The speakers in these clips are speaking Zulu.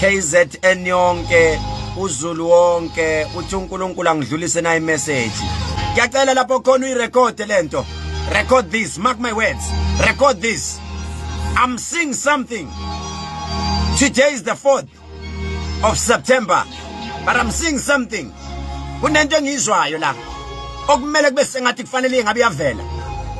KZN yonke, uZulu wonke, uthi uNkulunkulu angidlulise nayi message. Ngiyacela lapho khona uyirecord lento. Record this, mark my words. Record this. I'm seeing something. Today is the 4th of September, but I'm seeing something. Kunento engiyizwayo la okumele kube sengathi kufanele ngabe iyavela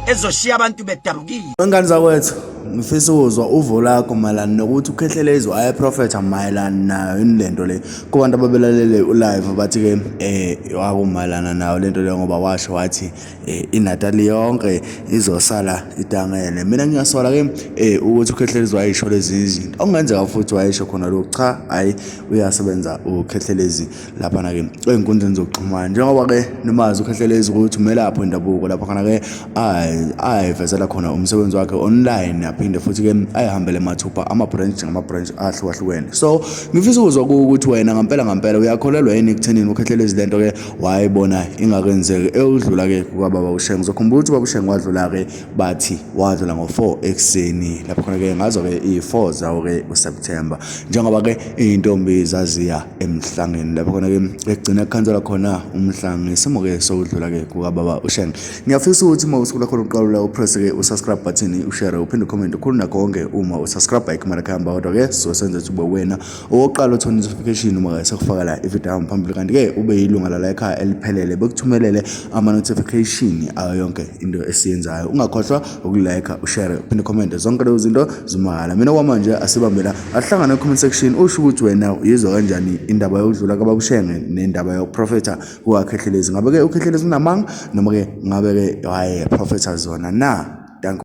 ezoshiya abantu bedabukile. Wengane zakwethu, ngifisa ukuzwa uvo lakho mayelana nokuthi uKhehlelezi wayeprofetha mayelana nayo yini lento le. Kubantu ababelalele ulive bathi-ke wakumayelana nayo lento le ngoba washo wathi iNatal yonke izosala idangele. Mina ngiyasola ke ukuthi uKhehlelezi wayisho lezi izinto. Okungenzeka futhi wayisho khona lokhu, cha hayi, uyasebenza uKhehlelezi laphana ke ey'nkundleni zokuxhumana, njengoba ke nimazi uKhehlelezi ukuthi umelaphi wendabuko, lapha khona ke ayivezela khona umsebenzi wakhe online, aphinde futhi ke ayihambele mathupha ama-branch ngama-branch ahlukahlukene. So ngifisa ukuzwa ukuthi wena ngampela ngampela uyakholelwa yini ekuthenini uKhehlelezi lento ke wayibona ingakenzeki eyodlula ke kukababa uShenge. Ngizokhumbula ukuthi ubaba uShenge wadlula ke, bathi wadlula ngo-4 ekuseni, lapho khona ke ngazo ke iyi-4 zawo ke uSeptember, njengoba ke iy'ntombi zaziya emhlangeni, lapho khona ke ekugcina kukhanselwa khona umhlanga isimo ke sokudlula ke kukababa uShenge. Ngiyafisa ukuthi uma usuku lakho lokuqala upress ke usubscribe button, ushare, uphinde ucomment ukhulu nakho konke. Uma usubscribe ayikho imali kuhamba, kodwa ke sizosenza ukuthi ube wena owokuqala uthola notification uma ke sekufaka la ivideo yami phambili, kanti-ke ube yilunga lala ekhaya eliphelele, bekuthumelele ama-notification ayo yonke into esiyenzayo. Ungakhohlwa ukulike, ushare, uphinde ucomment, zonke lezo zinto zimahhala. Mina kwamanje asibambe la, ahlangane comment section, usho ukuthi wena uyizwa kanjani indaba yokudlula kababuShenge nendaba yokuprofetha kukaKhehlelezi. Ngabe-ke uKhehlelezi unamanga noma-ke ngabe-ke wayeprofetha zona na? Danko.